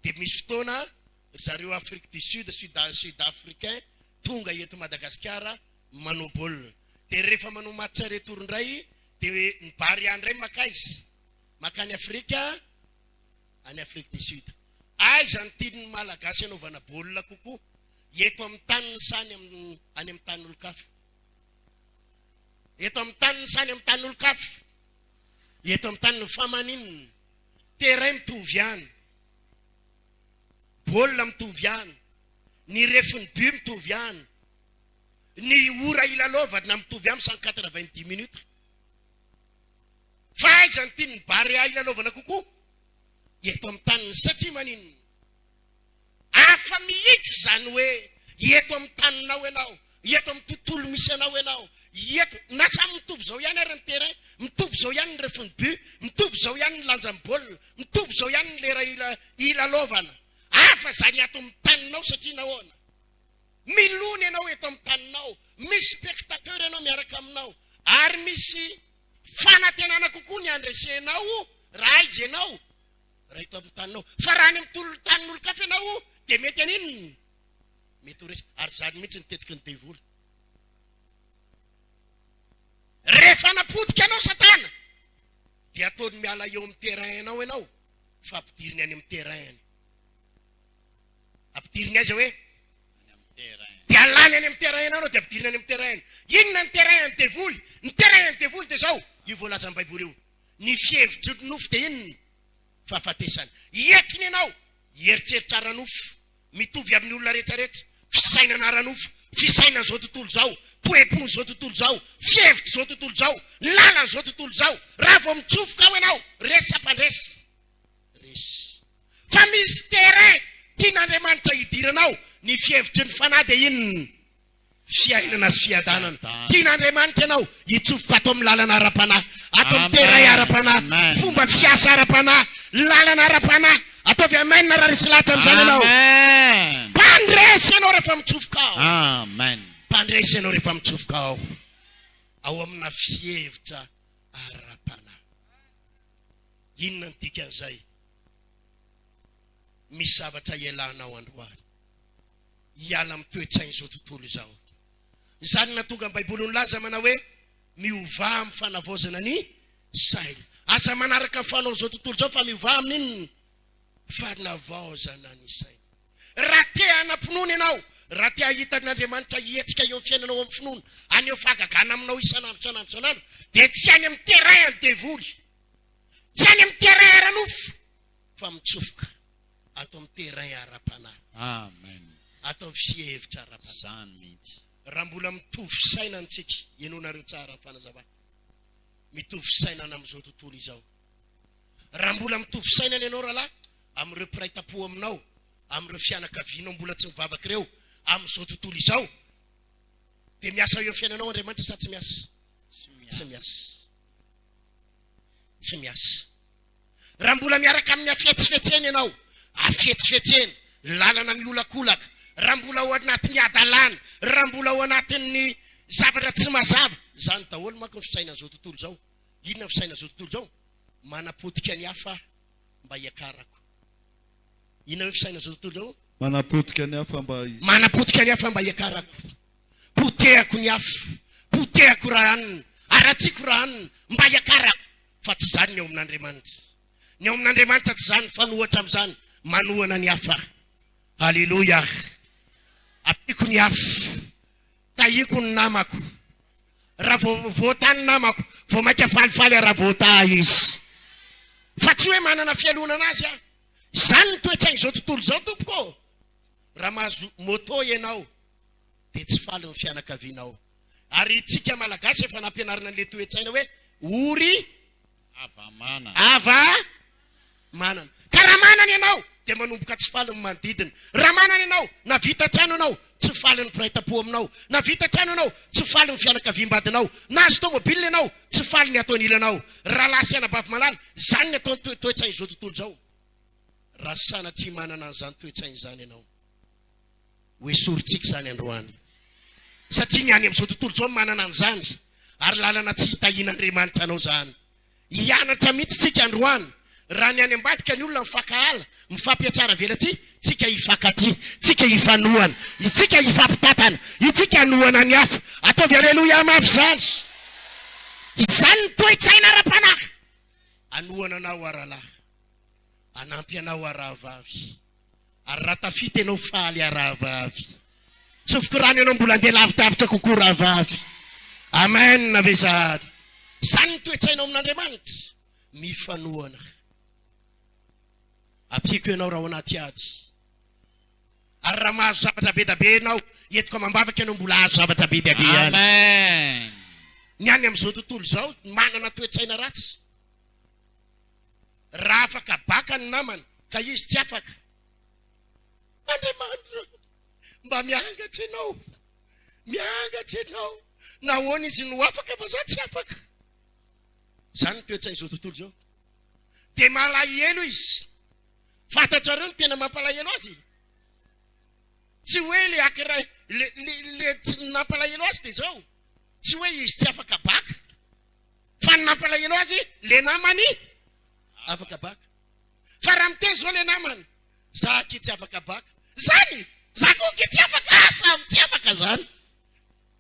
dia misy fotoana ry zareo Afrique du Sud, Sud Sud Africain tonga eto Madagasikara manao baolina. Dia rehefa manao match retour indray dia ny Barea indray makaiza? Makany Afrika, any Afrique du Sud. Aiza no tian'ny Malagasy hanaovana baolina kokoa? Eto amin'ny taniny sa any amin'ny any amin'ny tanin'olon-kafa? Eto amin'ny taniny sa any amin'ny tanin'olon-kafa? Eto amin'ny taniny. Fa maninona? Terrain mitovy ihany. Baolina mitovy ihany, ny refin'ny but mitovy ihany, ny ora ilalaovana mitovy ihany 190 minutes. Fa aiza ny tian'ny Barea ilalaovana kokoa? Eto amin'ny taniny. Satria maninona? Hafa mihitsy izany hoe eto amin'ny taninao ianao, eto amin'ny tontolo misy anao ianao, eto, na samy mitovy izao ihany ary ny terrain, mitovy izao ihany ny refin'ny but, mitovy izao ihany ny lanjan'ny baolina, Mitovy izao ihany ny lera ila ilalaovana. Hafa izany ato amin'ny taninao satria nahoana? Milona ianao eto amin'ny taninao, misy spectateur ianao miaraka aminao ary misy fanantenana kokoa ny handresenao raha aiza ianao? Raha eto amin'ny taninao. Fa raha any amin'ny tolon'ny tanin'olon-kafa ianao dia mety haninona? Mety ho resy. Ary izany mihitsy ny tetiky ny devoly. Rehefa napotika anao Satana dia ataony miala eo amin'ny terrain-nao ianao fa ampidiriny any amin'ny terrain-ny. Ampidiriny aiza hoe? Dia alany any amin'ny terrain-nao ianao dia ampidiriny any amin'ny terrain-ny. Inona ny terrain-n'ny devoly? Ny terrain-n'ny devoly dia izao, io voalazan'ny Baiboly io. Ny fihevitry ny nofo dia inona? Fahafatesana. Entiny ianao hieritreritra ara-nofo, mitovy amin'ny olona rehetrarehetra, fisainana ara-nofo, fisainan'izao tontolo izao, poepon'izao tontolo izao, fihevitr'izao tontolo izao, lalan'izao tontolo izao. Raha vao mitsofoka ao ianao, resy sa mpandresy? Resy. Fa misy terrain tian'Andriamanitra hidiranao, ny fihevitry ny fanahy dia inona? Fiainana sy fiadanana. Tian'Andriamanitra ianao hitsofoka ato amin'ny lalana ara-panahy, ato amin'ny terrain ara-panahy, fomba fiasa ara-panahy, lalana ara-panahy. Ataovy amen raha resy lahatra amin'izany ianao. Mpandresy ianao rehefa mitsofoka ao. Mpandresy ianao rehefa mitsofoka ao. Ao amina fihevitra ara-panahy. Inona ny dikan'izay? Misy zavatra ialanao androany. hiala amin'ny toe-tsain'izao tontolo izao. Izany no nahatonga ny Baiboly nilaza manao hoe, Miovà amin'ny fanavaozana ny saina. Aza manaraka ny fanaon'izao tontolo izao fa miovà amin'inona? Fanavaozana ny saina. Raha te hanam-pinoana ianao, raha te hahita an'Andriamanitra hihetsika eo amin'ny fiainanao amin'ny finoana, haneho fahagagana aminao isan'andro isan'andro isan'andro, dia tsy any amin'ny terrain an'ny devoly, tsy any amin'ny terrain ara-nofo, fa mitsofoka. ato amin'ny terrain ara-panahy. Amen. Ato amin'ny fihevitra ara-panahy. Zany mihitsy. Raha mbola mitovy sainana tsika, henoinareo tsara ny fanazavako. Mitovy sainana amin'izao tontolo izao. Raha mbola mitovy sainana ianao rahalahy, amin'ireo mpiray tampo aminao, amin'ireo fianakavianao mbola tsy mivavaka ireo, amin'izao tontolo izao, dia miasa eo amin'ny fiainanao Andriamanitra sa tsy miasa? Tsy miasa. Tsy miasa. Raha mbola miaraka amin'ny hafetsifetsena ianao, hafetsifetsena, lalana miolakolaka, raha mbola ao anatin'ny hadalana, raha mbola ao anatin'ny zavatra tsy mazava, izany daholo manko ny fisainan'izao tontolo izao. Inona ny fisainan'izao tontolo izao? Manapotika ny hafa aho mba hiakarako. Inona hoe fisainan'izao tontolo izao? Manapotika ny hafa mba. Manapotika ny hafa mba hiakarako. Potehako ny hafa, potehako raha hanina, haratsiko raha hanina mba hiakarako. Fa tsy izany ny ao amin'Andriamanitra. Ny ao amin'Andriamanitra tsy izany fa miohatra amin'izany, manohana ny hafa. Aleloia. Ampiako ny hafa. Tahiako ny namako. Raha vao voatahy ny namako, vao mainka falifaly aho raha voatahy izy. Fa tsy hoe manana fialonana azy aho. Izany ny toe-tsain'izao tontolo izao tompoko ô. Raha mahazo moto ianao dia tsy faly ny fianakavianao. Ary itsika Malagasy efa nampianarina an'ilay toe-tsaina hoe ory Ava manana. Ava manana. Ka raha manana ianao dia manomboka tsy faly ny manodidina. Raha manana ianao, na vita trano ianao, tsy faly ny mpiray tampo aminao. Na vita trano ianao, tsy faly ny fianakaviam-badinao. Nahazo tomobile ianao, tsy faly ny ato anilanao. Rahalahy sy anabavy malala, izany ny ataon'ny toe-tsain'izao tontolo izao. Raha sanatria manana an'izany toe-tsaina izany ianao. Ho esorintsika izany androany. Satria ny any amin'izao tontolo izao manana an'izany, ary lalana tsy hitahian'Andriamanitra anao izany. Hianatra mihitsy tsika androany. Raha ny any ambadika ny olona mifankahala, mifampihatsara velatsihy, tsika hifankatia, tsika hifanohana, isika hifampitantana, itsika hanohana ny hafa. Ataovy aleloia mafy izany. Izany ny toe-tsaina ara-panahy. Hanohana anao aho rahalahy. Hanampy anao aho rahavavy. Ary raha tafita ianao faly aho rahavavy. Tsofiko rano ianao mbola andeha lavidavitra kokoa rahavavy. Amen ve zany? Zany ny toe-tsainao amin'Andriamanitra. Mifanohana. Ampiako ianao raha ao anaty ady. Ary raha mahazo zavatra be da be ianao, entiko amam-bavaka ianao mbola hahazo zavatra be dia be ihany. Amen. Ny any amin'izao tontolo izao manana toe-tsaina ratsy. Raha afaka baka ny namany ka izy tsy afaka. Andriamanitra ô, mba miangatra ianao, miangatra ianao. Nahoana izy no afaka fa za tsy afaka? Izany ny toe-tsain'izao tontolo izao. Dia malahelo izy. Fantatrareo ny tena mampalahelo azy? Tsy hoe le akiray, le, le, le tsy nampalahelo azy dia izao. Tsy hoe izy tsy afaka baka. Fa ny nampalahelo azy, le namany afaka baka. Fa raha miteny zao le namana, za aky tsy afaka baka. Zany! Za koa aky tsy afaka, ah samy tsy afaka zany.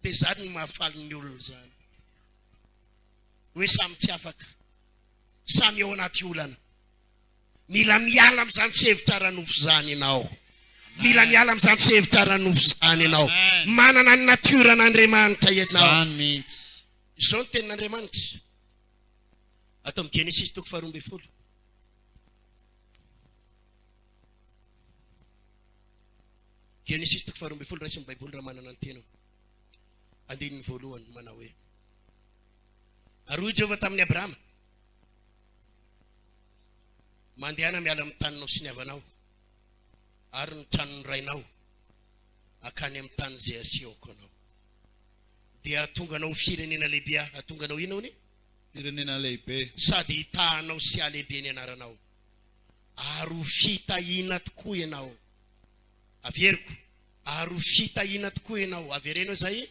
Dia zany no mahafaly ny olona zany. Hoe samy tsy afaka. Samy ao anaty olana. Mila miala amin'izany fihevitra ara-nofo izany ianao. Mila miala amin'izany fihevitra ara-nofo izany ianao. Manana ny natiora an'Andriamanitra ianao. Izany mihitsy. Izao ny tenin'Andriamanitra. Ato amin'ny Genesisy toko faharoa ambin'ny folo. Genesisy toko faharoa ambin'ny folo, raisin'ny Baiboly raha manana ny tenany. Andininy voalohany manao hoe. Ary hoy Jehovah tamin'i Abrahama, Mandehana miala amin'ny taninao sy ny havanao ary ny tranon'ny rainao hankany amin'ny tany izay asehoko anao. Dia hahatonga anao ho firenena lehibe Aho. Hahatonga anao inona hono? Firenena lehibe. Sady hitaha anao sy hahalehibe ny anaranao. Ary ho fitahiana tokoa ianao. Averiko, ary ho fitahiana tokoa ianao. Avereno izay.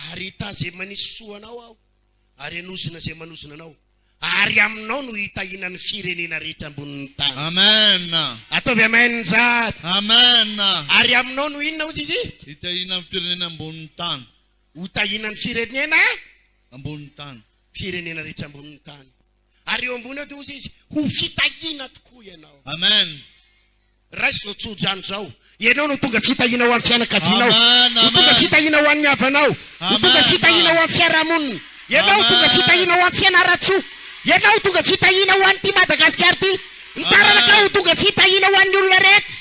Ary hitaha izay manisy soa anao Aho. ary hanozona izay manozona anao, ary aminao no hitahiana ny firenena rehetra ambonin'ny tany. Amen. Ataovy amen izany. Amen. Ary aminao no inona hozy izy? Hitahiana ny firenena ambonin'ny tany. Ho tahiana ny firenena ambonin'ny tany. Firenena rehetra ambonin'ny tany. Ary eo ambony eo dia hozy izy, ho fitahiana tokoa ianao. Amen. Raiso izao tsodrano izao. Ianao no tonga fitahiana ho an'ny fianakavianao. Ho tonga fitahiana ho an'ny havanao. Ho tonga fitahiana ho an'ny fiarahamonina. Ianao ho tonga fitahiana ho an'ny Fianarantsoa. Ianao ho tonga fitahiana ho an'ity Madagasikara ity. Ny taranakao ho tonga fitahiana ho an'ny olona rehetra.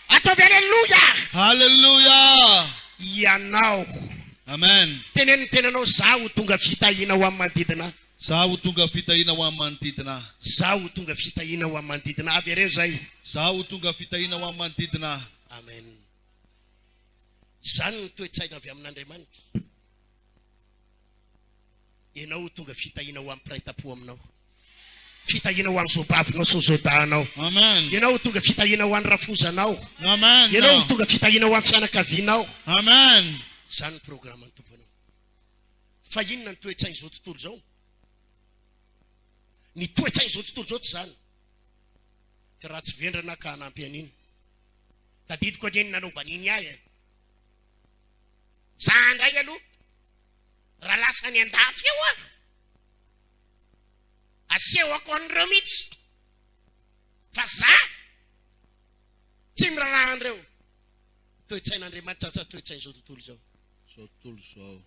Ataovy Aleloia! Haleloia! Ianao. Amen. Teneno ny tenanao, Izaho ho tonga fitahiana ho an'ny manodidina ahy. Zaho ho tonga fitahiana ho an'ny manodidina ahy. Zaho ho tonga fitahiana ho an'ny manodidina ahy. Avereno izay. Zaho ho tonga fitahiana ho an'ny manodidina ahy. Amen. Izany no toe-tsaina avy amin'Andriamanitra. Ianao ho tonga fitahiana ho an'ny mpiray tampo aminao. Fitahiana ho an'ny zobavinao sy ny zodahanao. Amen. Ianao ho tonga fitahiana ho an'ny rafozanao. Amen. Ianao ho tonga fitahiana ho an'ny fianakavianao. Amen. Izany ny programan'ny Tompo anao. Fa inona ny toe-tsain'izao tontolo izao? Ny toe-tsain'izao tontolo izao tsy izany. Ka raha tsy vendrana ka hanampy an'iny. Tadidiko anie ny nanaovan'iny ahy e. Za indray aloha, raha lasa any an-dafy eo aho, asehoko an'ireo mihitsy fa za tsy miraharaha an'ireo. Toe-tsain'Andriamanitra sa toe-tsain'izao tontolo izao? Izao tontolo izao.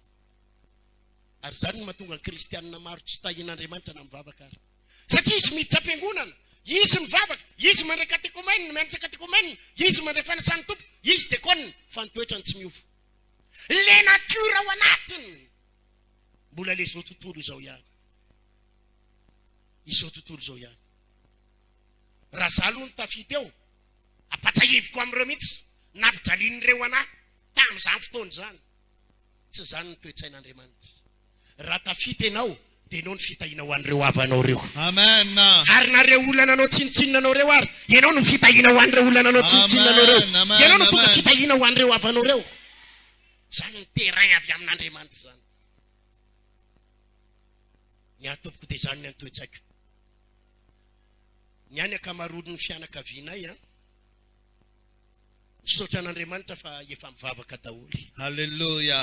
Ary izany no mahatonga ny kristianina maro tsy tahian'Andriamanitra na mivavaka ary. Satria izy miditra am-piangonana, izy mivavaka, izy mandray katekomenina, mianatra katekomenina, izy mandray fanasan'ny Tompo, izy dekona, fa ny toetrany tsy miova. Le nature ao anatiny mbola le izao tontolo izao ihany. Izao tontolo izao ihany. Raha za aloha no tafita eo, ampatsahiviko amin'ireo mihitsy, nampijalian'ireo anah. Tamin'izany fotoana izany, tsy izany ny toe-tsain'Andriamanitra. Raha tafita ianao, dia ianao no fitahiana ho an'ireo havanao ireo. Amen. Ary na ireo olona nanao tsinontsinona anao ireo ary, ianao no fitahiana ho an'ireo olona nanao tsinontsinona anao ireo. Ianao no tonga fitahiana ho an'ireo havanao ireo. Izany ny terrain avy amin'Andriamanitra izany. Ny ahy tompoko dia izany ny antoe-tsaiko. Ny ahy ny ankamaroan'ny fianakavianay an. Misaotra an'Andriamanitra fa efa mivavaka daholo. Haleloia.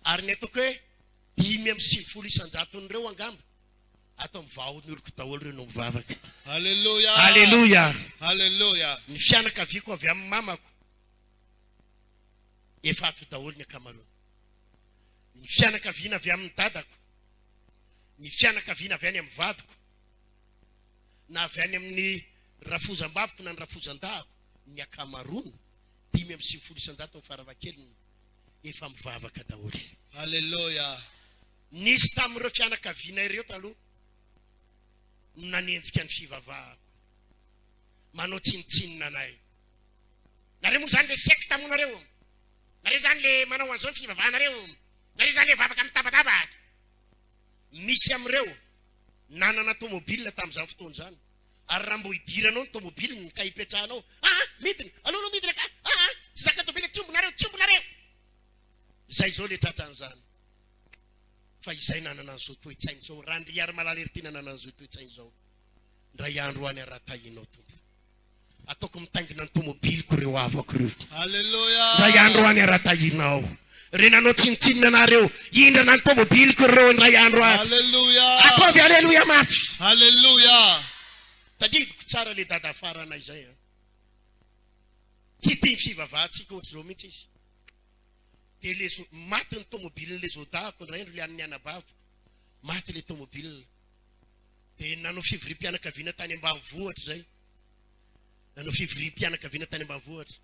Ary ny ataoko hoe 95 isan-jaton'ireo angamba ato amin'ny vahaon'ny oloko daholo ireo no mivavaka. Haleloia. Haleloia. Haleloia. Ny fianakaviako avy amin'ny mamako efa ato daholo ny ankamaroany. Ny fianakaviana avy amin'ny dadako, ny fianakaviana avy any amin'ny vadiko, na avy any amin'ny rafozam-baviko na ny rafozan-dahako, ny ankamaroany, 95% ny farafahakeliny, efa mivavaka daholo. Haleloia! Nisy tamin'ireo fianakaviana ireo taloha no nanenjika ny fivavahako. Manao tsinontsinona anay. Nareo moa izany le secte moa nareo? Nareo izany le manao an'izao ny fivavahanareo? Nareo izany le vavaka mitabataba? Misy amin'ireo nanana tomobile tamin'izany fotoana izany. Ary raha mbo idiranao ny tomobiliny ka ipetrahanao, aa midina, aleo aloha midina ka, aa tsy zaka tobile, tsy omby nareo, tsy omby nareo. Izay izao le tratran'izany. Fa izay nanana an'izao toe-tsaina izao, Randriarimalala Heritiana nanana an'izao toe-tsaina izao. Indray andro any raha tahinao Tompo. Ataoko mitaingina ny tomobiliko ireo havako ireo. Alléluia. Indray andro any raha tahinao. Re nanao tsinontsinona anareo, hindrana ny tomobiliko ireo indray andro any. Alléluia. Ataovy aleloia mafy. Alléluia. Tadidiko tsara le dada faranay izay a. Tsy tia ny fivavahantsika ohatr'izao mihitsy izy. Dia le zo, maty ny tomobilin'le zodahako indray andro le an'ny anabaviko. Maty le tomobile. Dia nanao fivoriam-pianakaviana tany ambanivohitra izay. Nanao fivoriam-pianakaviana tany ambanivohitra.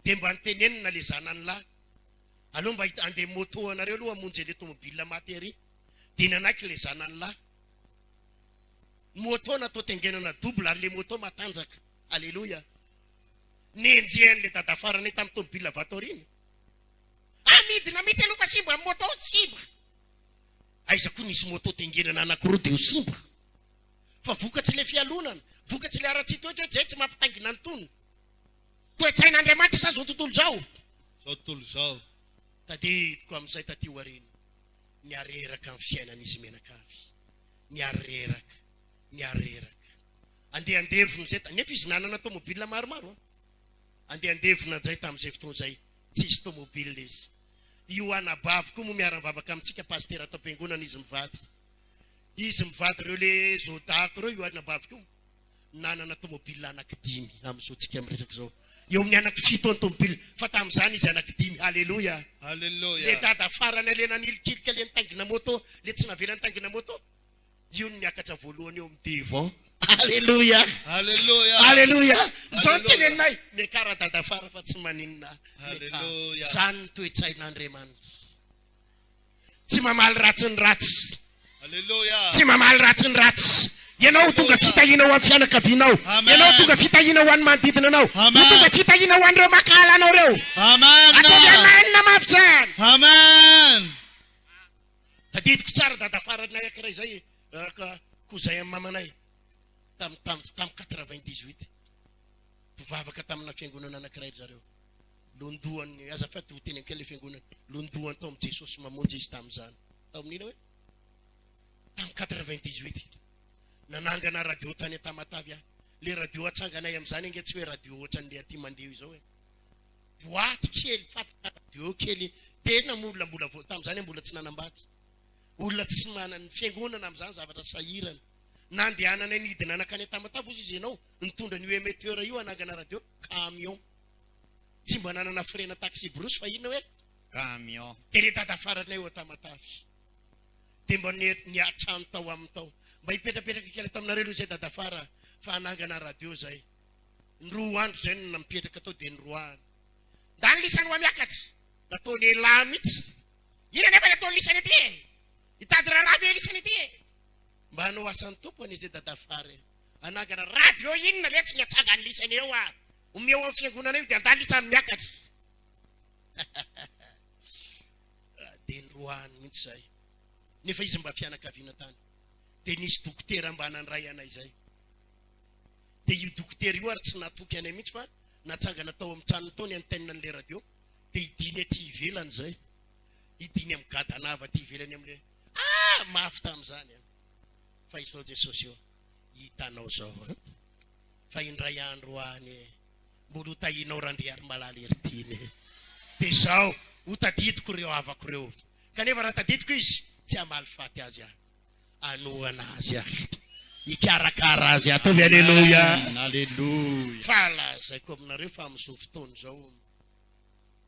Dia mba nitenenina le zanany lahy. Aleo mba handeha moto anareo aloha hamonjy an'le tomobile maty ary. Dia nanaiky le zanany lahy. Moto natao taingenana double ary le moto matanjaka. Aleloia. Nenjehan'le dadafaranay tamin'ny tomobile avy ato aoriana. Amidina mihitsy aloha fa simba ny moto, simba. Aiza koa nisy moto tengenana anakiroa dia ho simba? Fa vokatry ilay fialonana, vokatry ilay haratsian-toetra hoe jay tsy mampitaingina an'itony. Toe-tsain'Andriamanitra sa izao tontolo izao? Izao tontolo izao. Tadidiko amin'izay taty aoriana, niareraka ny fiainan'izy mianakavy. Niareraka, niareraka. Andeha handevona izay, nefa izy nanana tomobile maromaro an. Andeha handevona indray tamin'izay fotoana izay, tsisy tomobile izy. Io anabavy koa moa miara-mivavaka amintsika pasitera ato am-piangonana izy mivady. Izy mivady ireo le zodako ireo io anabavy koa nanana tomobile anaky dimy amin'izao tsika miresaka izao. Eo amin'ny anaky fito ny tomobile fa tamin'izany izy anaky dimy. Haleloia. Haleloia. Le dada farany le nanilikilika le nitaingina moto, le tsy navela nitaingina moto. Io no miakatra voalohany eo amin'ny devant. Alléluia. Alléluia. Alléluia. Zao no teneninay, miakara dadafara fa tsy maninona. Alléluia. Zany ny toe-tsain'Andriamanitra. Tsy mamaly ratsy ny ratsy. Alléluia. Tsy mamaly ratsy ny ratsy. Ianao ho tonga fitahiana ho an'ny fianakavianao. Amen. Ianao ho tonga fitahiana ho an'ny manodidina anao. Amen. Ho tonga fitahiana ho an'ireo mankahala anao ireo. Amen. Ataovy amen mafy zany. Amen. Tadidiko tsara dada faranay ankiray izay ka cousin an'i mamanay tam tam tam 98 mpivavaka tamina fiangonana anankiray ry zareo londohan'ny azafady ho teny kely fiangonana londohany tao amin'i Jesosy mamonjy izy tamin'izany tao amin'ina hoe tam 98 nanangana radio tany Tamatavy aho le radio atsanganay amin'izany ange tsy hoe radio ohatran'le aty mandeha izao e Boaty kely fatina radio kely tena moa olona mbola vao tamin'izany mbola tsy nanambady. Olona tsy manana ny fiangonana amin'izany zavatra sahirana. Nandehananay nidina nankany Tamatave hozy izy ianao nitondra an'io émetteur io hanangana radio camion. Tsy mba nanana frais-na taxi brousse fa inona hoe? Camion. Dia le dada faranay ao Tamatave. Dia mba niatrano tao aminy tao. Mba hipetrapetraka kely ato aminareo aloha izay dada fara fa hanangana radio izay. Ny roa andro izay no mipetraka tao dia niroahana. Ndany lisany hoa miakatra. Nataony elah mihitsy. Inona nefa ny ataony lisany aty e? Hitady raharaha ve lisany aty e? Mba hanao asan'ny Tompo anie izay dadafara e. Hanangana radio inona letsy ny atsangany lisany eo ah. Omeo amin'ny fiangonana io dia andany lisany miakatra. Dia niroahany mihitsy izay. Nefa izy mba fianakaviana tany. Dia nisy dokotera mba nandray anay izay. Dia io dokotera io ary tsy natoky anay mihitsy fa natsangana tao amin'ny tranony tao ny antenne an'ilay radio dia hidiny aty ivelany izay. Hidiny amin'ny gadanava aty ivelany amin'ilay ah mafy tamin'izany an. Fa izao Jesosy io hitanao izao an. Fa indray andro any e, mbola ho tahinao Randriarimalala Heritiana e. Dia izao ho tadidiko ireo havako ireo. Kanefa raha tadidiko izy tsy hamaly faty azy aho. Hanohana azy aho. Hikarakara azy aho. Ataovy aleloia. Aleloia. Fa lazaiko aminareo fa amin'izao fotoana izao,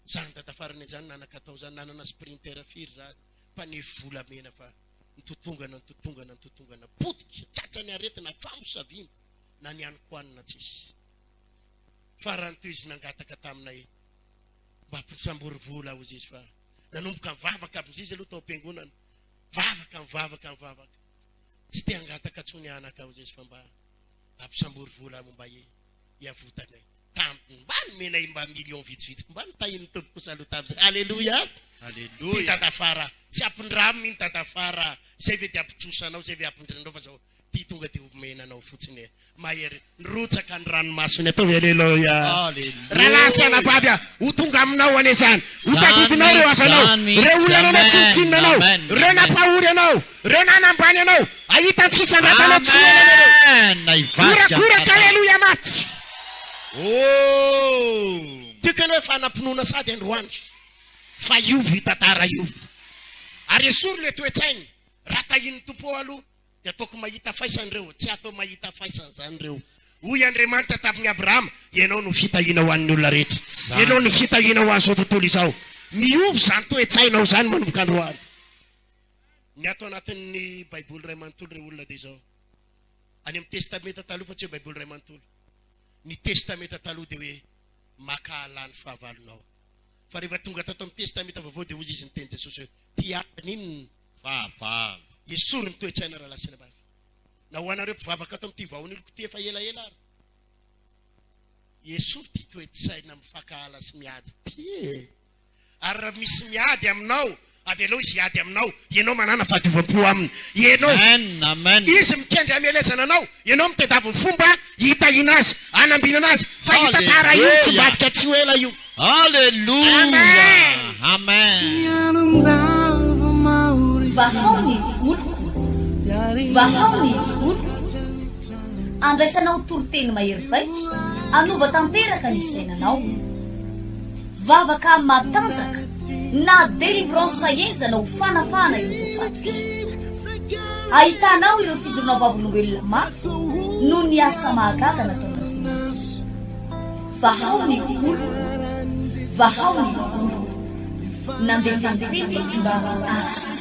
izany dadafarany izany nanan-katao izany, nanana sprinter firy izany, mpanefy volamena fa nitotongana, nitotongana, nitotongana, potika, tratran'ny aretina, famosaviana, na ny hanin-kohanina tsisy. Farany teo izy nangataka taminay mba ampisambory vola hozy izy fa nanomboka nivavaka amin'izy izy aloha tao am-piangonana. Vavaka mivavaka mivavaka. Tsy te hangataka tsony anaka aho Jesosy fa mba ampisambory vola momba e hiavotanay. Tam mba nomenay mba million vitsivitsy mba notahin'ny Tompo kosa aloha tamin'izay. Alléluia. Alléluia. Ty dadafara tsy ampindraminy iny dadafara. Zay ve dia ampitsosanao, zay ve ampindrinao fa zao. Ity tonga dia omena anao fotsiny e. Mahery. Nirotsaka ny ranomasony. Ataovy Aleloia. Rahalahy sy anabavy a, ho tonga aminao anie izany. Ho tadidinao ireo havanao, ireo olona nanao tsinontsinona anao, ireo nampahory anao, ireo nanambany anao. Hahita ny fisandratanao tsy ho ela ianareo. Horakoraka Aleloia mafy. Tiako ianao efa hanam-pinoana sady androany fa hiova io tantara io. Ary esory ilay toe-tsaina. Raha tahian'ny Tompo ao aloha dia ataoko mahita faisana ireo, tsy atao mahita faisana izany ireo. Hoy Andriamanitra tamin'i Abrahama, Ianao no fitahiana ho an'ny olona rehetra. Ianao no fitahiana ho an'izao tontolo izao. Miova izany toe-tsainao izany manomboka androany. Ny ato anatin'ny Baiboly iray manontolo ireo olona dia izao. Any amin'ny Testamenta Taloha fa tsy hoe Baiboly iray manontolo. Ny Testamenta Taloha dia hoe mankahala ny fahavalonao. Fa rehefa tonga tato amin'ny Testamenta Vaovao dia hoy izy niteny Jesosy hoe tia n'inona? Fahavalo. Esory ny toe-tsaina rahalahy sy anabavy. Na ho anareo mpivavaka ato amin'ity vahoan'oloko ity efa elaela ary. Esory ity toe-tsaina mifankahala sy miady ity e. Ary raha misy miady aminao, avelao izy hiady aminao. Ianao manàna fahadiovam-po aminy. Ianao. Amen, amen. Izy mikendry hamelezana anao, ianao mitadiava ny fomba hitahiana azy, hanambinana azy. Fa io tantara io tsy mivadika tsy ho ela io. Alléluia. Amen. Amen. Vahao ny oloko, vahao ny oloko. Andraisanao toriteny mahery vaika, hanova tanteraka ny fiainanao. Vavaka matanjaka na délivrance henjana ho fanafahana ireo voafatotra. Ahitanao ireo fijoroana vavolombelona mafy noho ny asa mahagaga nataon'Andriamanitra. Vahao ny oloko, vahao ny oloko. Nandefa ny teny izy mba hahasitrana.